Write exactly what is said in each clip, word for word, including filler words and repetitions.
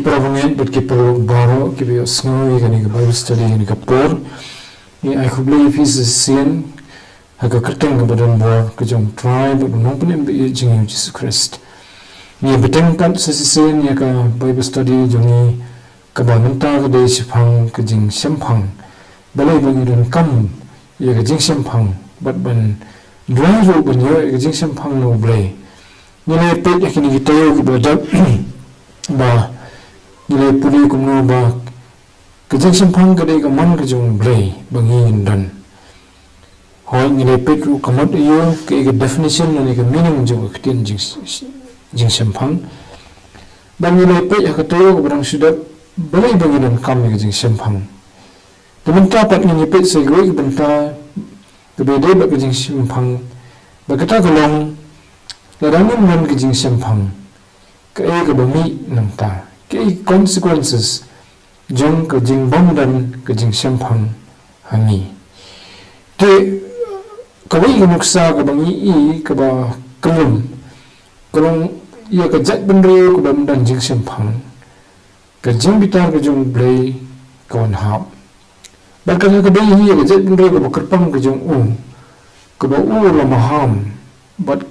Para bangeit bad ki paralok baroh kiba ïohsngew ïa kane ka Bible study ha kane ka por. Ngi ai khublei ïa phi sa shisien ha ka kyrteng kaba donbor ka jong U Trai bad U Nongpynim ba ïeit jong ngi U Jisu Khrist. Ngi bteng pat sa shisien ïa ka Bible study jong ngi kaba mynta ka dei shaphang ka jingshemphang. Balei ba ngi donkam ïa ka jingshemphang bad ban duwai ruh ban ïoh ïa ka jingshemphang na U Blei. Ngi la peit ha kine ki taïew kiba la dep ba ngi la pule kumno ba ka jingshemphang ka dei ka mon ka jong U Blei ba ngi ngin don. Hooid, ngi la peit ruh ka mut aiu, kaei ka definition lane ka meaning jong ka ktien jing, jingshemphang. Bad ngi la peit ha ka taïew kaba dang shu dep balei ba ngi donkam ïa ka jingshemphang. Te mynta pat ngin ïa peit sa ïa kawei ka bynta kaba ïadei bad ka jingshemphang. Bad kata ka long, lada ngim don ka jingshemphang, kaei kaba mih nangta, kaei ka consequences jong ka jingbym don ka jingshemphang ha ngi. Te kawei ka nuksa kaba ngi i kaba kyllum ka long ïa ka jaitbynriew kaba ym don jingshemphang, ka jingbitar ka jong U Blei ka wan hap. Bad kata ka dei hi ïa ka jaitbynriew kaba kyrpang ka jong u, kaba u la maham. Bad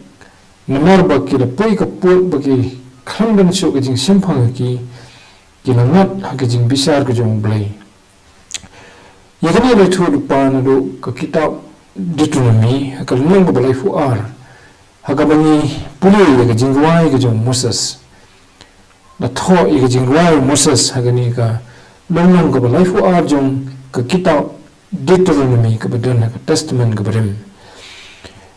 namar ba ki la poi ka pud ba ki khlem don shuh ka jingshemphang ha ki, ki la ngat ha ka jingbishar ka jong U Blei. Ïa kane la ïathuh lypa naduh ka kitab Deuteronomy ha ka lynnong kaba laiphew ar, ha kaba ngi pule ïa ka jingrwai ka jong u Moses. La thoh ïa ka jingrwai u Moses ha kane ka lynnong kaba laiphew ar jong ka kitab Deuteronomy kaba don ha ka Testament kaba rim.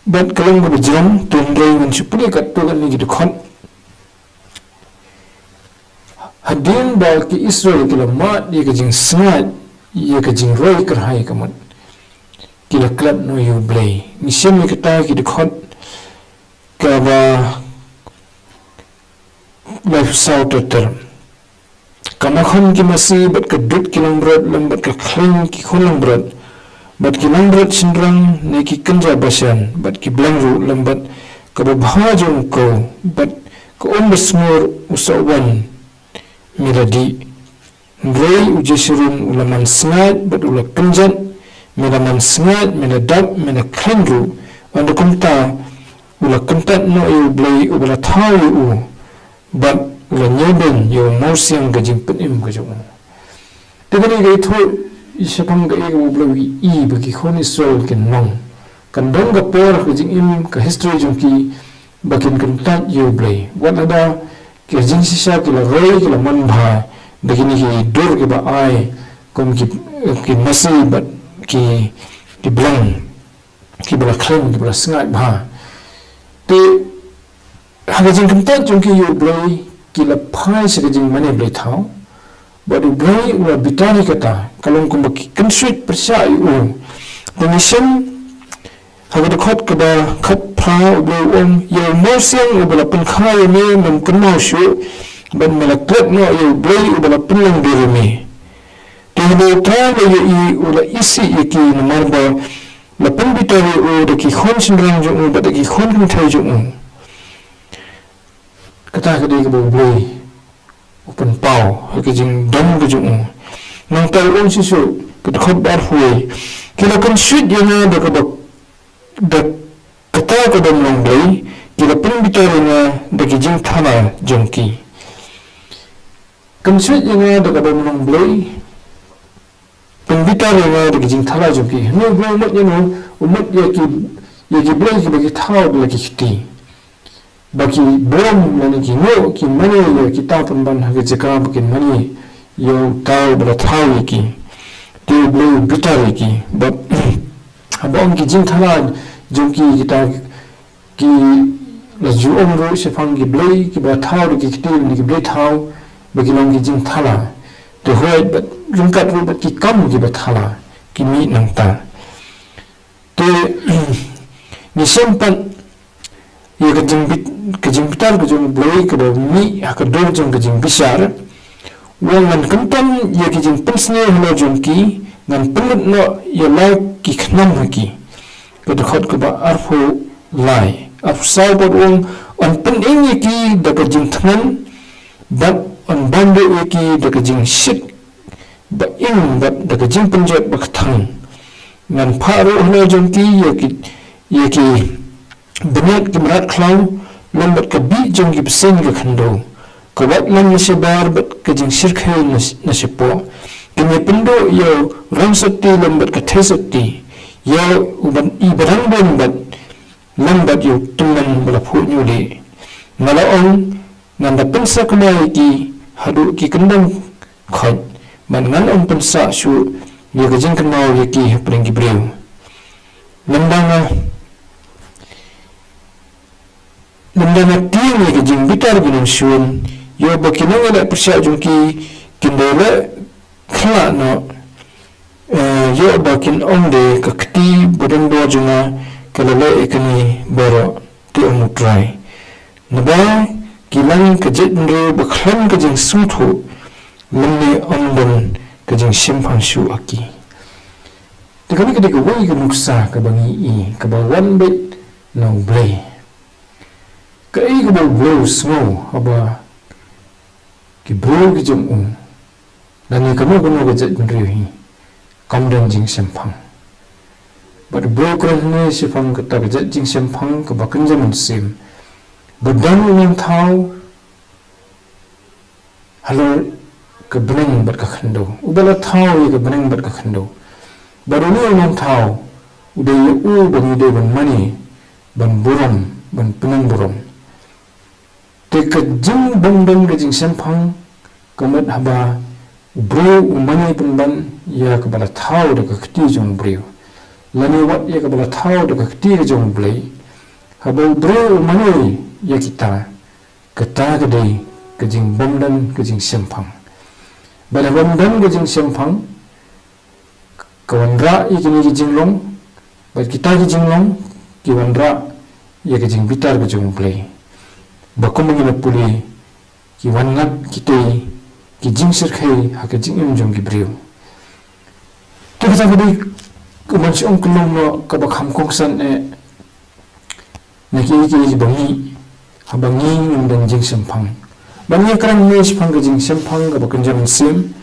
Bad ka long kaba jrong, te hynrei ngan shu pule katto katne ki dkhot. Hadien ba ki Israel ki la mad ïa ka jingsngaid, ïa ka jingroi kyrhai ka mut, ki la klet noh ïa U Blei. Ngi shem ïa kita ki dkhot kaba laiphew saw ter ter. Ka makhon ki masi bad ka dud ki langbrot lem bad ka khleiñ ki khun langbrot, bad ki langbrot shynrang ne ki kynja Bashan, bad ki bleng ruh lem bad kaba bha jong u kaw, bad ka um ba sngur u soh wan me la dih. Hynrei u Jeshurun u la man sngaid bad u la kynjat, me la man sngaid, me la dap, me la khleiñ ruh. Ynda kumta u la kyntait noh ïa U Blei uba la thaw ïa u, bad u la ñiewbeiñ ïa u mawsiang ka jingpynim ka jong u. Te kane ka ïathuh shaphang kaei kaba U Blei u i ba ki khun Israel kin long. Kan don ka por, ka jingim, ka history jong ki ba kin kyntait ïa U Blei. Wat lada ka jingshisha ki la roi, ki la manbha da kine ki dur kiba ai kum ki, ki masi bad ki, ki bleng kiba la khleiñ, kiba la sngaid bha. Te ha ka jingkyntait jong ki ïa U Blei ki la phai sha ka jingmane blei thaw. Bad U Blei u la bitar ïa kata, ka long kumba ki kynsuit pyrshah ïa u. Te ngi shem ha ka dkhot kaba khatphra, U Blei u ong, ïa u mawsiang uba la pynkha ïa me mem kynmaw shuh, bad me la klet noh ïa U Blei uba la pynlong dur ïa me. Te haba U Trai u la ïohi u la isih ïa ki namar ba la pynbitar ïa u da ki khun shynrang jong u bad da ki khun kynthei jong u. Kata ka dei kaba U Blei u pynpaw ha ka jingdon ka jong u. Nangta u ong shisha, ka dkhot ba arphew wei, ki la kynsuit ïa nga da kaba, da kata ka dom long blei, ki la pynbitar ïa nga da ki jingthala jong ki. Kynsuit ïa nga da ka dom long blei, pynbitar ïa nga da ki jingthala jong ki. Hynrei U Blei u mut ïa no, u mut ïa ki, ïa ki blei kiba ki thaw da la ki kti. Ba ki bom lane ki nguh, ki mane ïa kita pynban ha ka jaka ba kin mane ïa uta uba la thaw ïa ki. Te U Blei u bitar ïa ki. Bad haba ong ki jingthala jong ki, kita ki la ju ong ruh shaphang ki blei kiba thaw da ki kti lane ki blei thaw ba ki long ki jingthala. Te hooid bad ryngkat ruh bad ki kam kiba thala ki mih nangta. Te ngi shem pat ïa ka jingbit-, ka jingbitar ka jong U Blei kaba mih ha ka dur jong ka jingbishar. U ong ngan kynton ïa ki jingpynsniew halor jong ki, ngan pynlut noh ïa la ki khnam ha ki. Ka dkhot kaba arphew lai, arphew saw pat u ong, yn pynim ïa ki da ka jingthngan, Bad yn bam duh ïa ki da ka jingshit ba ing bad da ka jingpynjot ba kthang. Ngan phah ruh halor jong ki ïa ki, ïa ki bniat ki mrad khlaw, lem bad ka bih jong ki bseiñ ka khyndew, ka wait lam na shabar bad ka jingshyrkhei na, na shapoh. Kin ïa pynduh ïa u rang sotti lem bad ka thei sotti, ïa u ban i badang bun bad lem bad ïa u tymmen ba la phuh ñiuh leh. Nga la ong, ngan da pynsah kynmaw ïa ki haduh ki kyndong khoit, bad ngan ym pynsah shuh ïa ka jingkynmaw ïa ki hapdeng ki briew. Lymda nga, lymda nga tieng ïa ka jingbitar ki nongshun, ïoh ba ki nongïaleh pyrshah jong ki kin da leh khlad noh, eh, ïoh ba kin ong de ka kti ba don bor jong nga ka la leh ïa kane baroh, te ong U Trai. Naba ki long ka jaitbynriew ba khlem ka jingsngewthuh, lymne ym don ka jingshemphang shuh ha ki. Te kane ka dei kawei ka nuksa kaba ngi i, kaba wan beit na U Blei. Kaei kaba U Blei u sngew haba ki briew ki jong u, lane kano kano ka jaitbynriew hi, kam don jingshemphang. Bad U Blei u kren hangne shaphang kata ka jait jingshemphang kaba kynja mynsiem, ba don u nongthaw halor ka bneng bad ka khyndew, uba la thaw ïa ka bneng bad ka khyndew. Bad une u nongthaw u dei ïa u ba ngi dei ban mane, ban burom, ban pynburom. Te ka jingbymdon ka jingshemphang ka mut haba u briew u mane pynban ïa kaba la thaw da ka kti jong u briew, lane wat ïa kaba la thaw da ka kti ka jong U Blei. Haba u briew u mane ïa kita, kata ka dei ka jingbymdon ka jingshemphang. Bad haba ym don ka jingshemphang, ka wanrah ïa kine ki jinglong, bad kita ki jinglong ki wanrah ïa ka jingbitar ka jong U Blei. Ba kumba ngi la pule, ki wan ngat kitei ki jingshyrkhei ha ka jingim jong ki briew. Te kata ka dei ka ban shong kyllum noh kaba kham kongsan eh na kiei kiei kiba ngi, haba ngi ngim don jingshemphang. Ban ïakren hangne shaphang ka jingshemphang kaba kynja mynsiem.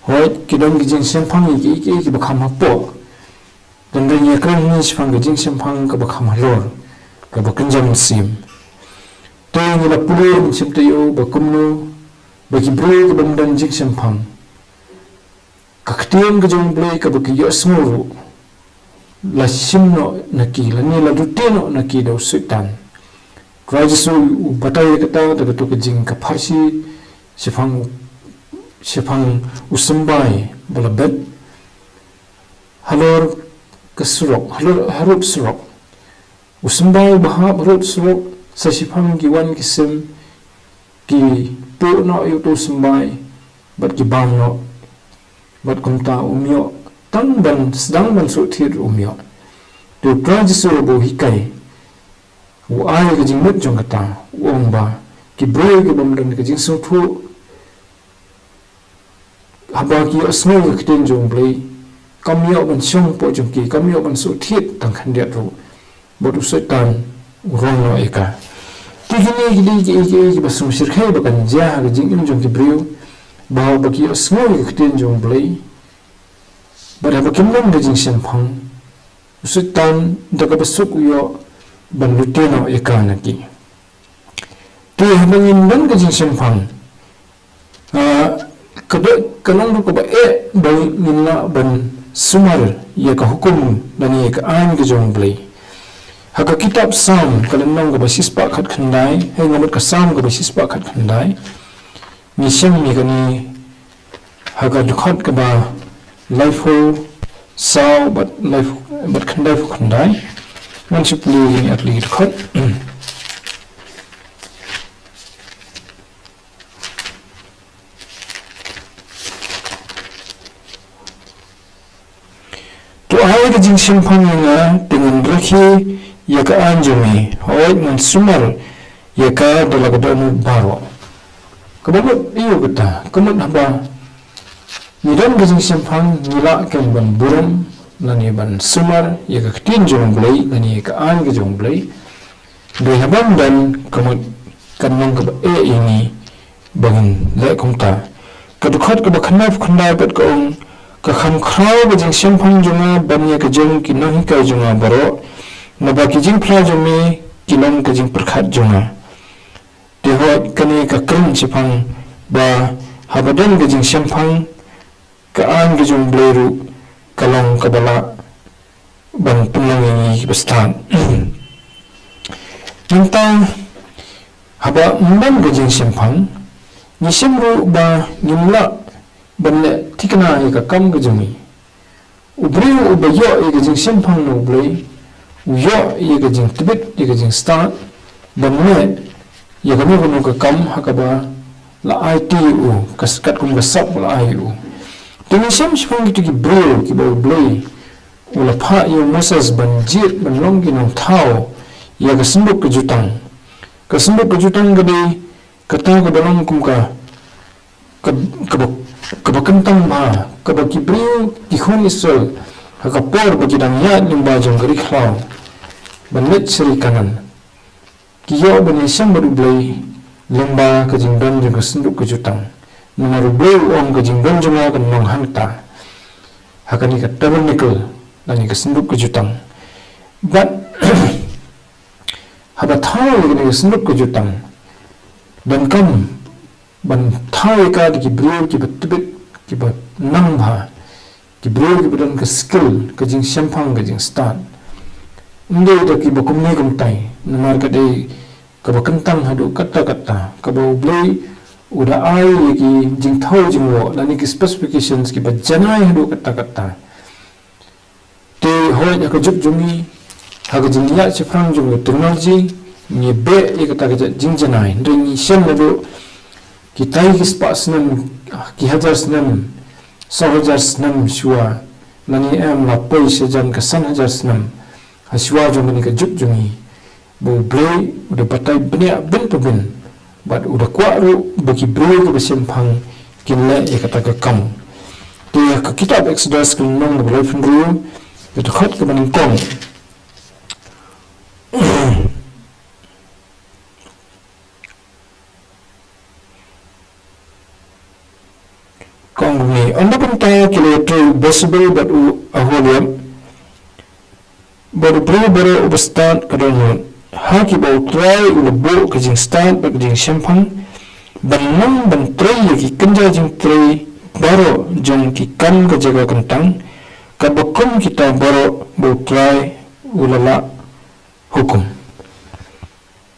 Hooid, ki don ki jingshemphang ïa kiei kiei kiba kham hapoh. Hynrei ngi ïakren hangne shaphang ka jingshemphang kaba kham halor, kaba kynja mynsiem. Te ngi la pule mynsiem taïew ba kumno ba ki briew kiba ym don jingshemphang, ka ktien ka jong U Blei kaba ki ïohsngew ruh, la shim noh na ki, lane la lute noh na ki da u Soitan. Trai Jisu u batai ïa kata da kato ka jing ka pharshi shaphang, shaphang u symbai ba la bet halor ka surok, halor, harud surok. U symbai ba hap harud surok, sa shiphang ki wan ki sim, ki puh noh ïa uto u symbai, bad ki bam noh, bad kumta um ïoh tang ban sdang ban shu thied um ïoh. Te u Trai Jisu ba u hikai, u ai ka jingmut jong kata, u ong ba ki briew kiba ym don ka jingsngewthuh, haba ki ïohsngew ïa ka ktien jong U Blei, kam ïoh ban shong hapoh jong ki, kam ïoh ban shu thied tang khyndiat ruh. Bad u Soitan u rong noh ïa ka. Te kine ki dei kiei kiei kiba sngewshyrkhei ba kan jia ha ka jingim jong ki briew, ba haba ki ïohsngew ïa ka ktien jong U Blei, bad haba kim don ka jingshemphang, u Soitan da kaba suk u ïoh ban lute noh ïa ka na ki. Te haba ngim don ka jingshemphang, ah, ka dei ka long ruh kaba eh ba ngin lah ban sumar ïa ka hukum lane ïa ka aiñ ka jong U Blei. Ha ka kitab Salm ka lynnong kaba shispah khatkhyndai, hynrei nga mut ka Salm kaba shispah khatkhyndai, ngi shem ïa kane ha ka dkhot kaba laiphew saw bad laiphew, bad khyndaiphew khyndai. Ngan shu pule ïa kine ar tylli ki dkhot. To ai ka jingshemphang ïa nga, te ngan rakhe ïa ka aiñ jong me. Hooid, ngan sumar ïa ka da la ka dohnud baroh. Kaba mut aïu kata, ka mut haba ngi don ka jingshemphang, ngi lah ken ban burom lane ban sumar ïa ka ktien jong U Blei lane ïa ka aiñ ka jong U Blei. Hynrei haba ym don, ka mut kan long kaba eh ïa ngi ba ngin leh kumta. Ka dkhot kaba khyndai phew khyndai pat ka ong, ka kham khraw ka jingshemphang jong nga ban ïa ka jong ki nonghikai jong nga baroh, naba ki jingphla jong me ki long ka jingpyrkhat jong nga. Te hooid kane ka kren shaphang ba haba don ka jingshemphang, ka aiñ ka jong U Blei ruh ka long kaba lah ban pynlong ïa ngi kiba stad. Nangta haba ym don ka jingshemphang, ngi shem ruh ba ngim lah ban leh thikna ïa ka kam ka jong ngi. U briew uba ïoh ïa ka jingshemphang na U Blei, u ïoh ïa ka jingtbit, ïa ka jingstad ban leh ïa kano kano ka kam ha kaba la aiti ïa u, ka s-, katkum ka sap ba la ai ïa u. Te ngi shem shaphang kito ki briew kiba U Blei u la phah ïa u Moses ban jied ban long ki nongthaw ïa ka synduk ka jutang. Ka synduk ka jutang ka dei kata kaba long kum ka, ka, kaba, kaba kyntang bha, kaba ki briew ki khun Israel ha ka por ba ki dang ïaid lyngba jong ka ri khlaw ban leit sha ri Kanaan, ki ïoh ban ïashem bad U Blei lyngba ka jingdon jong ka synduk ka jutang. Namar U Blei u ong, ka jingdon jong nga kan long hangta, ha kane ka tabernacle lane ka synduk ka jutang. Bad haba thaw ïa kane ka synduk ka jutang, donkam ban thaw ïa ka da ki briew kiba tbit, kiba nang bha, ki briew kiba don ka skill, ka jingshemphang, ka jingstad. Ym dei da kiba kumne kumtai, namar ka dei kaba kyntang haduh katta katta, kaba U Blei u da ai ïa ki jingthaw jingwoh lane ki specifications kiba janai haduh katta katta. Te hooid ha ka juk jong ngi, ha ka jingïaid shaphrang jong ka technology, ngi beh ïa kata ka jait jingjanai. Hynrei ngi shem naduh kitai ki spah snem, ki hajar snem, saw hajar snem shuwa, lane em, la poi shajan ka san hajar snem ha shuwa jong kane ka juk jong ngi, ba U Blei u da batai bniah bin pa bin, bad u da kwah ruh ba ki briew kiba shemphang kin leh ïa kata ka kam. Te ha ka kitab Exodus ka lynnong kaba laiphew hynriew, ka dkhot kaba nyngkong. Ka ong kumne: Ynda kumta ki la ïatrei u Bezalel bad u Oholiab, bad u briew baroh uba stad ka dohnud, ha kiba U Trai u la buh ka jingstad bad ka jingshemphang, ban long ban trei ïa ki kynja jingtrei baroh jong ki kam ka jaka kyntang, katba kum kita baroh ba U Trai u la lah hukum.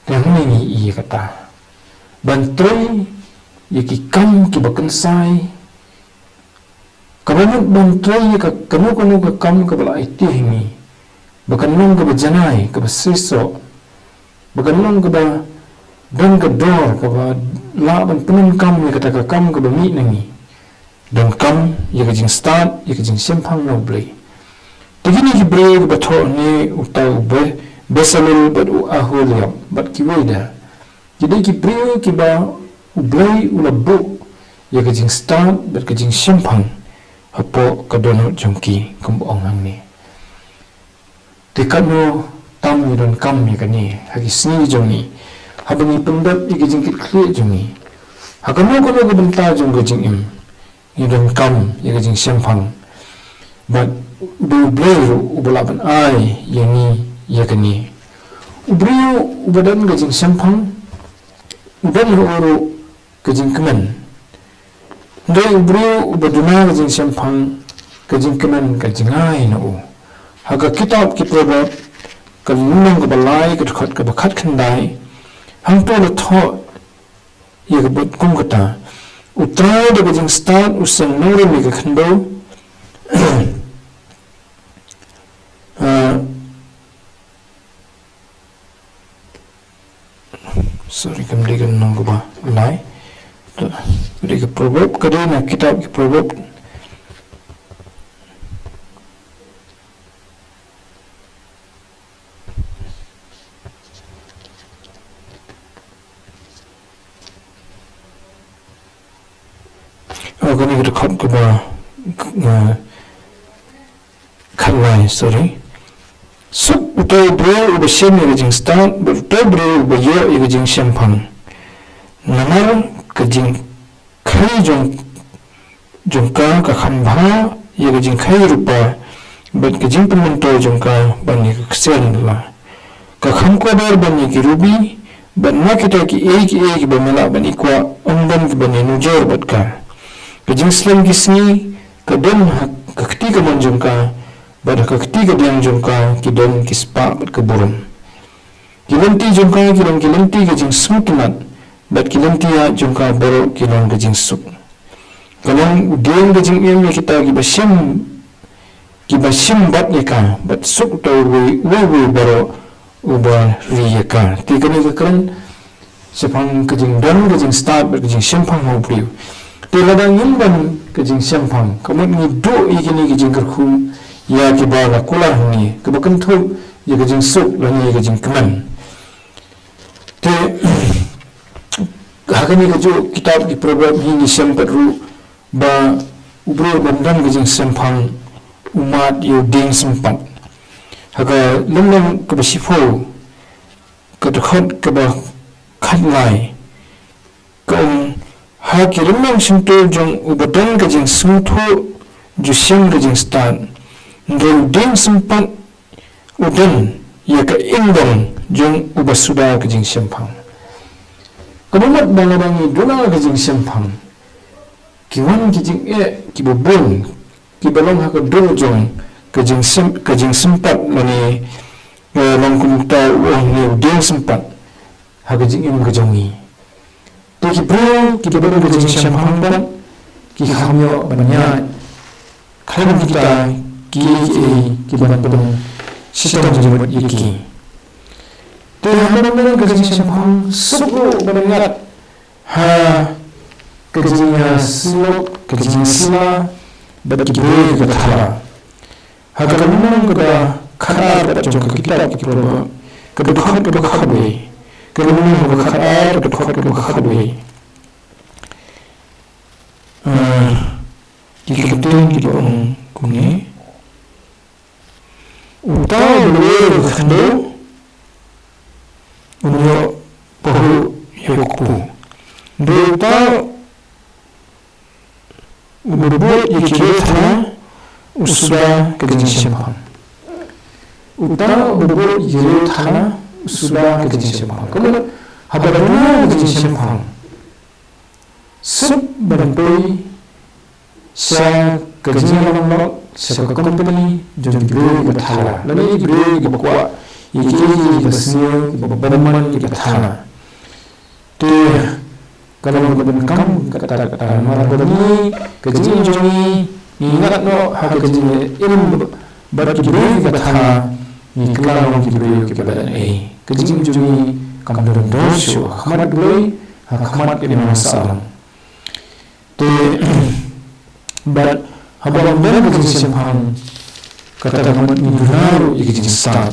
Te hangne ngi ïohi ïa kata, ban trei ïa ki kam kiba kynsai, kaba mut ban trei ïa ka kano kano ka kam kaba la aiti ha ngi, ba kan long kaba janai, kaba seisoh, ba kan long kaba don ka dor, kaba lah ban pyndonkam ïa kata ka kam kaba mih na ngi. Donkam ïa ka jingstad, ïa ka jingshemphang na U Blei. Te kine ki briew kiba thoh hangne, uta u Be-, Bezalel bad u Oholiab bad kiwei de, ki dei ki briew kiba U Blei u la buh ïa ka jingstad bad ka jingshemphang hapoh ka dohnud jong ki, kumba ong hangne. Te katno tam ngi donkam ïa kane ha ki sngi jong ngi, haba ngi pyndep ïa ka jingkitkhlieh jong ngi ha kano kano ka bynta jong ka jingim. Ngi donkam ïa ka jingshemphang, bad U Blei ruh uba lah ban ai ïa ngi ïa kane. U briew uba don ka jingshemphang u don ruh ka jingkmen. Hynrei u briew uba duna ka jingshemphang, ka jingkmen ka jngai na u. Ha ka kitab ki Proverb, ka lynnong kaba lai, ka dkhot kaba khatkhyndai, hangto la thoh ïa ka bud kum kata: U Trai da ka jingstad u seng nongrim ïa ka khyndew. Ah, Sorry, kam dei ka lynnong kaba lai. Ka dei ka Proverb, ka dei na kitab ki Proverb. Oh, kane ka dkhot kaba, eh, khatlai, sorry. Suk uta u briew uba shem ïa ka jingstad, bad uta u briew uba ïoh ïa ka jingshemphang. Namar ka jingkhei jong, jong ka ka kham bha ïa ka jingkhei rupa, bad ka jingpynmyntoi jong ka ban ïa ka ksiar la. Ka kham kordor ban ïa ki rubi, bad na kita kiei kiei kiba me lah ban ïa kwah, ym don kiba ïanujor bad ka. Ka jingslem ki sngi ka don ha ka kti kamon jong ka, bad ha ka kti kadiang jong ka ki don ki spah bad ka burom. Ki lynti jong ka ki long ki lynti ka jingsngewtynnat, bad ki lynti ïaid jong ka baroh ki long ka jingsuk. Ka long u dieng ka jingim ïa kita kiba shim, kiba shim bad ïa ka, bad suk uta uwei uwei baroh uba ri ïa ka. Te kane ka kren shaphang ka jingdon ka jingstad bad ka jingshemphang ha u briew. Te lada ngim don ka jingshemphang, ka mut ngi duh ïa kine ki jingkyrkhu ïa kiba la kular hangne, kaba kynthup ïa ka jingsuk lane ïa ka jingkmen. Te ha kane kajuh kitab ki Proverb hi ngi shem pat ruh ba u briew uban don ka jingshemphang u mad ïa u dieng sympat. Ha ka lynnong kaba shiphew, ka dkhot kaba khatlai, ka ong, ha ki lynnong shyntur jong uba don ka jingsngewthuh ju shem ka jingstad, hynrei u dieng sympat u don ïa ka ingbong jong uba suda ka jingshemphang. Ka mut ba lada ngi duna ka jingshemphang, ki wan ki jingeh kiba bun kiba long ha ka dur jong ka jingsem, ka jingsympat lane, eh, long kumta u ong ne u dieng sympat ha ka jingim ka jong ngi. Te ki briew kiba don ka jingshemphang pat ki kham ïoh ban ïaid khlem kita kiei kiei kiban pynshitom jingmut ïa ki. Te haba don ka jingshemphang, suk ruh ban ngat ha ka jingïasyllok, ka jingïasylla bad ki briew kiba thala. Ha ka lynnong kaba khatar bad jong ka kitab ki Proverb, ka dkhot kaba khatwei, ka lynnong kaba khatar, ka dkhot kaba khatwei, ah, ki kyntien kiba ong kumne: Uta uba leh ïa ka khyndew un ïoh pahuh ïa ka kpu, hynrei uta uba bud ïa ki riew thala u suda ka jingshemphang. Uta uba bud ïa ki riew thala u suda ka jingshemphang. Kumno? Haba duna ka jingshemphang, suk ban poi sha ka jinglong lok, sha ka company jong ki briew kiba thala, lane ki briew kiba kwah ïa kiei kiei kiba sniew, kiba bymman, kiba thala. Te ka long kaba donkam katta katta, namar ba ngi, ka jingim jong ngi, ngi ngat noh ha ka jingim bad ki briew kiba thala, ngi kylla long ki briew kiba leh ei. Ka jingim jong ngi kam don dor shuh ha khmat U Blei, ha khmat ki nongïalam. Te bad haba ym don ka jingshemphang, kata ka mut ngi duna ruh ïa ka jingstad.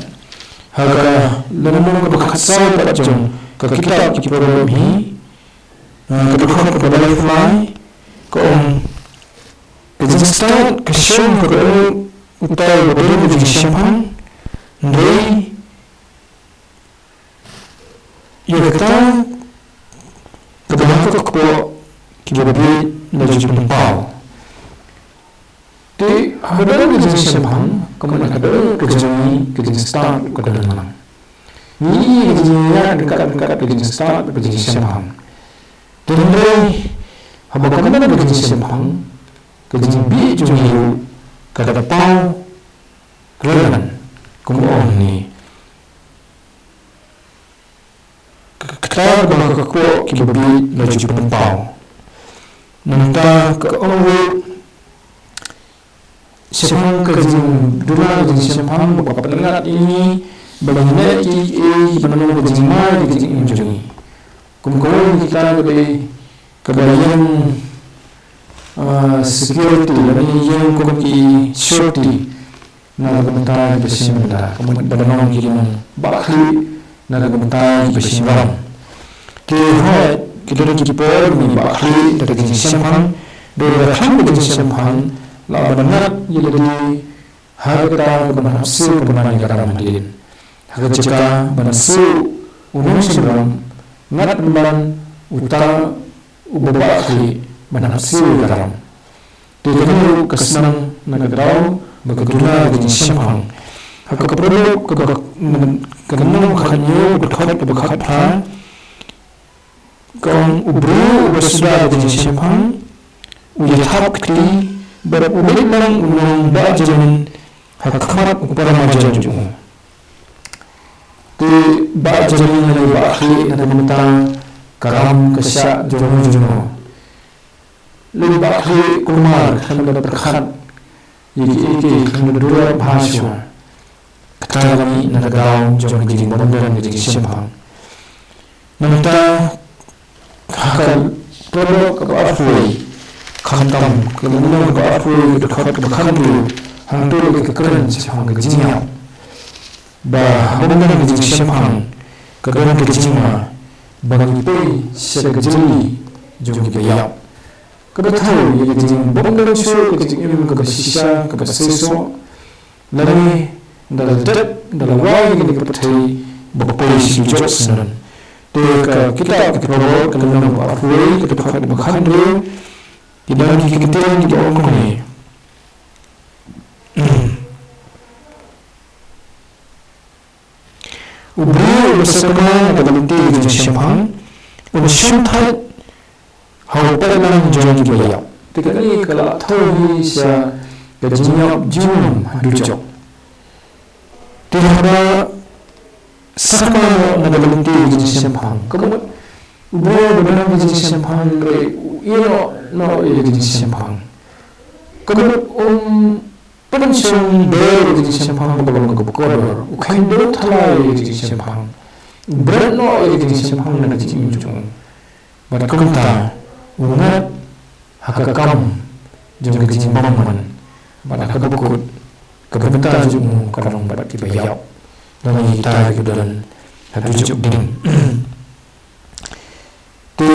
Ha ka lynnong kaba khatsaw pat jong ka kitab ki Proverb hi, ah, ka dkhot kaba laiphew lai, ka ong, ka jingstad ka shong ha ka dohnud uta uba don ka jingshemphang, hynrei ïa kata kaba ha ka kpoh kiba bieit la ju pynpaw. Te haba don ka jingshemphang, ka mut ha ka dohnud ka jong ngi ka jingstad ka don lang. Ngi ïohi ka jingïaid ryngkat ryngkat ka jingstad ka jingshemphang. Te hynrei haba kam don ka jingshemphang, ka jingbieit jong ngi ruh ka da paw khlem, kum ong ni. Ka, kata kaba ha ka kpoh kiba bieit la ju pynpaw. Nangta ka ong ruh, shaphang ka jingduna ka jingshemphang ba ka pynngat ïa ngi ba ngin leh kiei kiei kiban long ka jingmai ka jingim jong ngi. Kum ka ong kita ka dei kaba ïeng, ah, security, lane ïeng kum ki surety na ka bynta kiba shim bynta, ka mut ban long ki nongbahkhlieh na ka bynta kiba shim ram. Te hooid, ki don ki por ngi bahkhlieh da ka jingshemphang, hynrei khlem da ka jingshemphang, lah ban ngat ïa lade ha kata kaban hap siew pynban ïa ka ram hadien. Ha ka jaka ban siew u nongshim ram, ngat pynban uta uba bah khlieh ban hap siew ïa ka ram. Te kane ruh ka snam na ka daw ba ka duna ka jingshemphang. Ha ka Proverb kaba ka lynnong khathynñiew, ka dkhot kaba khatphra, ka ong, u briew uba suda ka jingshemphang u ïathap kti, bad u leit lang u nongbah jamin ha khmat u paramarjan jong u. Te bah jamin lane bah khlieh na ka bynta ka ram ka shah jong u jong u. Leit bah khlieh kulmar khlem da pyrkhat ïa kiei kiei, khlem da duh bha shuwa. Kata ka mih na ka daw jong ka jingbymdon ka jingshemphang. Nangta ha ka Proverb kaba arphew wei, khamtam ka lynnong kaba arphew wei, ka dkhot kaba khathynriew, hangto ka kren shaphang ka jingïap. Ba ha bymdon ka jingshemphang ka don ka jingma ba ngi pei sha ka jylli jong kiba ïap. Kaba thew ïa ka jingbymdon shuh ka jingim kaba shisha kaba seisoh, lane da la dep da la wai kane ka pyrthei ba poi sha u jok syndon. Te ka kitab ka Proverb ka lynnong ba arphew wei, ka dkhot ba khathynriew, ki don ki kyntien kiba ong kumne. U briew uba sakma na ka lynti ka jingshemphang un shim thait ha u paidlang jong kiba ïap. Te kane ka la thew hi sha ka jingïap jingim ha dujok. Te haba sakma na ka lynti ka jingshemphang, ka mut u briew ba don ka jingshemphang re u ïeh noh noh ïa ka jingshemphang. Ka mut um pynshong ber ïa ka jingshemphang kaba long kaba kordor, u kheiñ dewthala ïa ka jingshemphang, u bret noh ïa ka jingshemphang na ka jingim jong u. Bad kumta u ngat ha ka kam jong ka jingbymman, bad ha kaba kut ka bynta jong u ka long bad kiba ïap, lane kita kiba don ha dujok ding. Te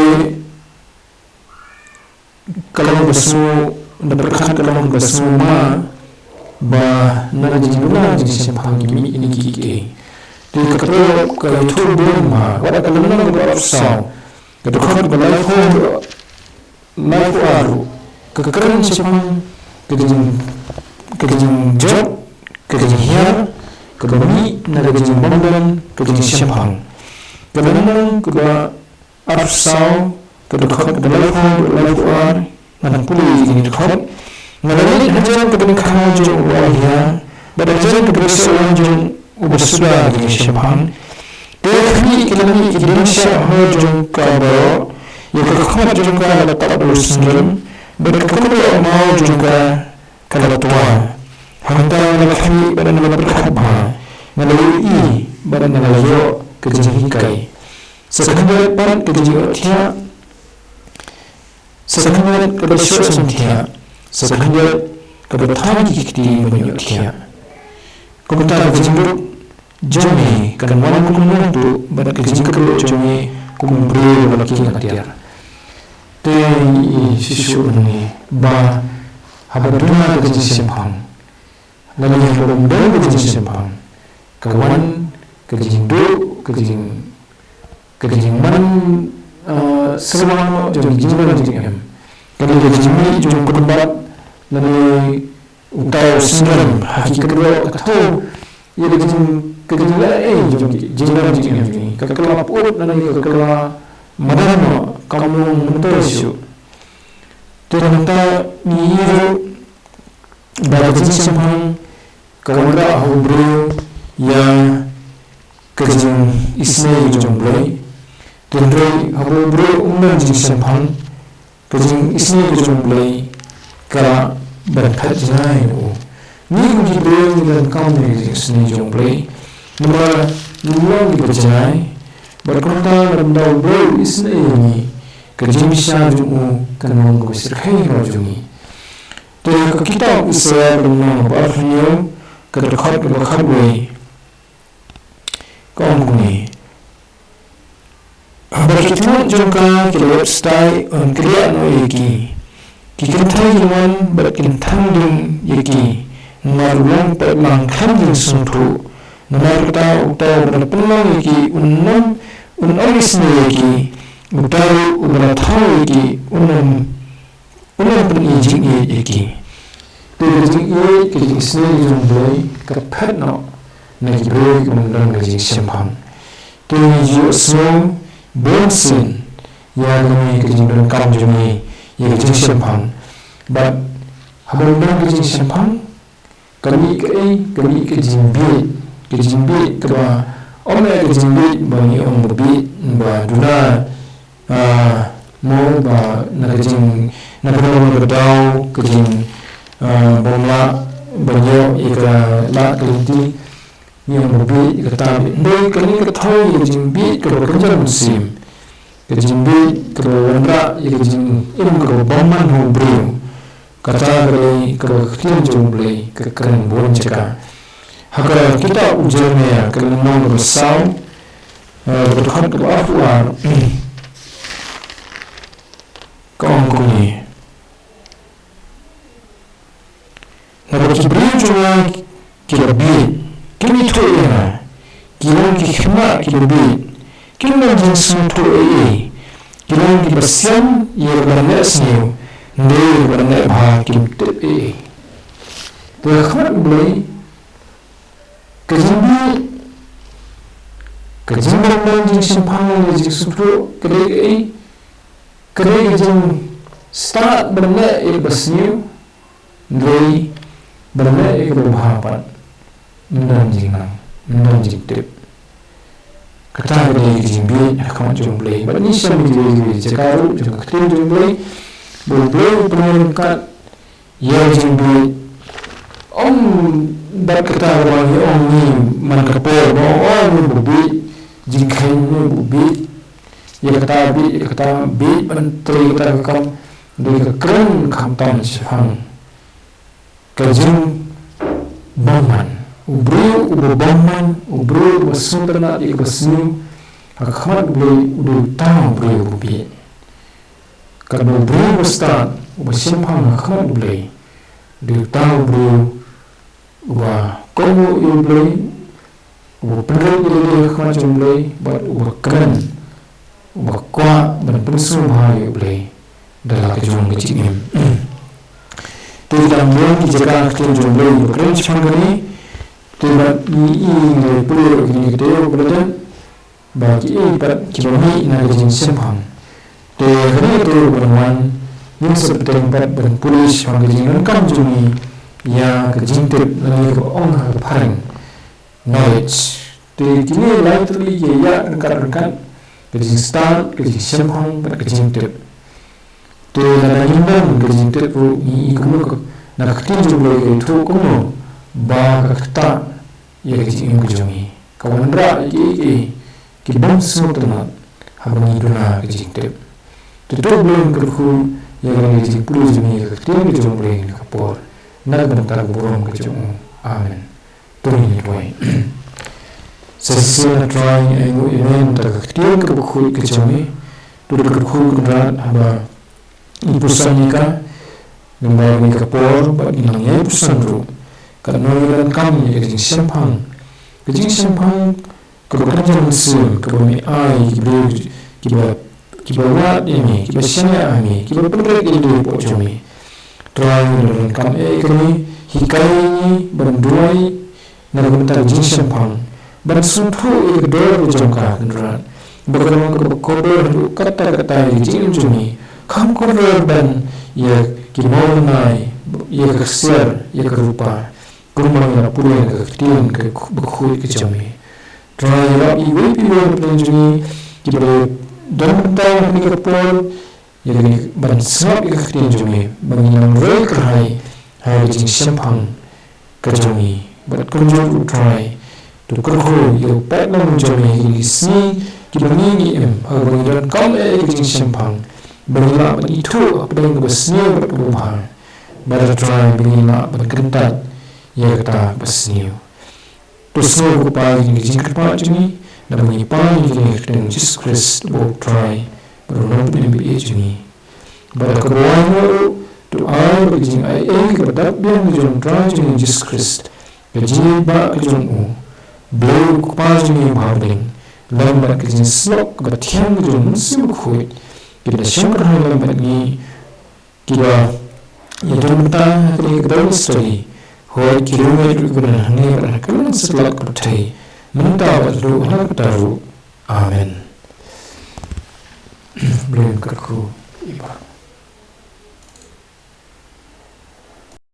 ka long ba sngew, da pyrkhat ka long ba sngew ma, ba na ka jingduna jingshemphang ki mih kine kiei kiei. Te ka Proverb ka ïathuh bun ma, wat ka lynnong kaba arphew saw, ka dkhot ba laiphew, laiphew ar ruh ka kren shaphang ka jing, ka jingjot, ka jinghiar kaba mih na ka jingbymdon ka jingshemphang. Ka lynnong kaba arphew saw, ka dkhot kaba laiphew, laiphew ar, ngan pule ïa kine ki dkhot. Nga la leit hajan ka bynkhraw jong u Elijah bad hajan ka bynshong jong uba suda ka jingshemphang. Te khmih ki la mih ki dieng shah hor jong ka baroh, ïa ka khmat jong ka la tap da u syndon, bad ka kynroh maw jong ka ka la twa. Hangta nga la khmih bad nga la pyrkhat bha, nga la ïohi bad nga la ïoh ka jinghikai. Sa khyndiat pat ka jingïohthiah, sa khyndiat kaba shoh shongthiah, sa khyndiat kaba thaiñ ki kti ban ïohthiah. Kumta ka jingduk jong me kan wan kum u nongtuh, bad ka jingkyrduh jong me kum u briew uba la kieng atiar. Te ngi i shisha hangne ba haba duna ka jingshemphang, lane haba ym don ka jingshemphang, ka wan ka jingduh, ka jing, ka jingman, eh, syrwa jong ka jingdon jingem. Kane ka jingmih jong u pynbat lane uta u syndon ha ki kynroh ka thew ïa ka jing, ka jingleh ei jong ki jingdon jingem jong ngi. Ka kylla pyut lane ka kylla madan noh, kam long myntoi shuh. Te nangta ngi ïohi ruh ba ka jingshemphang ka wanrah ha u briew ïa ka jingisynei jong u Blei. Hynrei haba u briew um don jingshemphang, ka jingisynei ka jong u Blei ka lah ban phet jngai ïa u. Ngi kum ki briew ngi donkam ïa ka jingisynei jong u Blei, namar ngim long kiba jngai. Bad kumta lada u Blei u isynei ïa ngi, ka jingbishar jong u kan long kaba shyrkhei halor jong ngi. Te ha ka kitab Isaïah ka lynnong ba arphew hynñiew, ka dkhot kaba khatwei, ka ong kumne: Haba ki thylliej jong ka ki la ïap stai, yn kdiah noh ïa ki. Ki kynthei kin wan bad kin thang ding ïa ki, namar u long paidlang khlem jingsngewthuh. Namar kata uta uba la pynlong ïa ki un ym, un ym isynei ïa ki, Uta ruh uba la thaw ïa ki un ym, un ym pynjingïeit ïa ki. Te ka jingïeit, ka jingisynei jong U Blei ka phet noh na ki briew kiba ym don ka jingshemphang. Te ngi ju ïohsngew bun sien ïa kane ka jingdonkam jong ngi ïa ka jingshemphang. Bad haba ym don ka jingshemphang, ka mih kaei, ka mih ka jingbieit, ka jingbieit kaba ym dei ka jingbieit ba ngi ong ba bieit, ba duna, ah, mo ba na ka jing, na ka daw, na ka daw, ka jing, ah, bym lah ban ïoh ïa ka lad ka lynti, ngi ong ba bieit, ïa kata bieit. Hynrei kane ka thaw ïa ka jingbieit kaba kynja mynsiem, ka jingbieit kaba wanrah ïa ka jingim kaba bymman ha u briew. Kata ka dei kaba ka ktien jong U Blei ka kren bun jaka. Ha ka kitab u Jeremaïah ka lynnong kaba saw, eh, ka dkhot kaba arphew ar, ka ong kumne: Naba ki briew jong nga ki la bieit, kim ithuh ïa nga, ki long ki khynnah kiba bieit, kim don jingsngewthuh ei ei, ki long kiba sian ïa kaba neh sniew, hynrei ïa kaba neh bha kim tip ei ei. Te ha khmat U Blei, ka jingbieit, ka jingbymdon jingshemphang lane jingsngewthuh, ka dei kaei? Ka dei ka jingstad ban leh ïa kaba sniew, hynrei ban leh ïa kaba bha pat ym don jingnang, ym don jingtip. Kata ka dei ka jingbieit ha khmat jong U Blei. Bad ngi shem ha kiwei kiwei ki jaka ruh jong ka ktien jong U Blei, ba U Blei u pynryngkat ïa ka jingbieit. Ym bad kata kaba ngi ong ngi man ka por ba ong, oh, ngi ba bieit, jingkheiñ ngi ba bieit, ïa kata bieit, ïa kata bieit ban trei kata ka kam. Dei ka kren khamtam shaphang ka jingbymman. U briew uba bymman, u briew uba sngewtynnat ïa kaba sniew, ha khmat U Blei u dei uta u briew uba bieit. Katba u briew uba stad, uba shemphang ha khmat U Blei, u dei uta u briew uba kohnguh ïa U Blei, uba pynrit ïa lade ha khmat jong U Blei, bad uba kren, uba kwah ban pynsngewbha ïa U Blei da la ka jong ka jingim. Te ki dang don ki jaka ha ka ktien jong U Blei ba kren shaphang kane, te bad ngi i ngi pule ïa kine ki taïew ba la dep, ba kiei pat kiba mih na ka jingshemphang. Te kane ka taïew ba la wan, ngin sa bteng pat ban pule shaphang ka jingdonkam jong ngi ïa ka jingtip, lane kaba ong ha ka phareng, knowledge. Te kine lai tylli ki ïaid ryngkat ryngkat, ka jingstad, ka jingshemphang bad ka jingtip. Te lada ngim don ka jingtip ruh, ngi i kumno ka, na ka ktien jong U Blei ka ïathuh kumno ba ka ktah ïa ka jingim ka jong ngi, ka wanrah ïa kiei kiei ki bym sngewtynnat haba ngi duna ka jingtip. Te to U Blei un kyrkhu ïa kane ka jingpule jong ngi ïa ka ktien ka jong U Blei ha kane ka por, na ka bynta ka burom ka jong U. Amen. To ngin ïa duwai. Sa shisien A Trai, ngi ainguh ïa me mynta ka ktien kaba khuid ka jong me. To kyrkhu Kynrad haba ngi puson ïa ka, namar kane ka por bad ngi nang ïai puson ruh, katno ngi donkam ïa ka jingshemphang. Ka jingshemphang kaba kynja mynsiem kaba me ai ïa ki briew kiba, kiba wad ïa me, kiba shaniah ha me, kiba pynrit ïa lade hapoh jong me. Trai, ngi donkam ïa kane, hikai ïa ngi ban duwai na ka bynta ka jingshemphang, ban sngewthuh ïa ka dor ka jong ka, Kynrad, ba ka long kaba kordor haduh katta katta ïa ka jingim jong ngi. Kam kordor ban ïa ki mawlynnai, ïa ka ksiar, ïa ka rupa, kumba ngi la pule na ka ktien kaba khuid ka jong me. Trai, ïarap ïa iwei pa iwei na pdeng jong ngi kiba la don bynta ha kane ka por, ïa kane ban sngap ïa ka ktien jong me, ba ngin nang roi kyrhai ha ka jingshemphang ka jong ngi. Bad kumjuh ruh Trai, to kyrkhu ïa u paidlang jong me ha kine ki sngi kiba ngi ngi im, haba ngi donkam ïa ka jingshemphang, ba ngin lah ban ithuh hapdeng kaba sniew bad kaba bha. Bad Trai, ba ngin lah ban kyntait ïa kata kaba sniew. To sngew ko Kpa ïa kine ki jingkyrpad jong ngi, naba ngi pan ïa kine ha ka kyrteng Jisu Khrist uba U Trai bad U Nongpynim ba ïeit jong ngi. Bad ha kaba wai noh ruh, to ai ba ka jingaiei kaba dap biang ka jong U Trai jong ngi Jisu Khrist, ka jingïeit ba ka jong u, Blei U Kpa jong ngi uba ha bneng, lem bad ka jingsyllok kaba thiang ka jong u Mynsiem Bakhuid, kiba da shong kyrhai lem bad ngi, kiba ïadon bynta ha kane ka Bible study. Hooid, ki riew ngeit ruh kiba don hangne bad ha kylleng satlak pyrthei, mynta bad haduh katta ruh. Amen. Blei un kyrkhu ïa phi.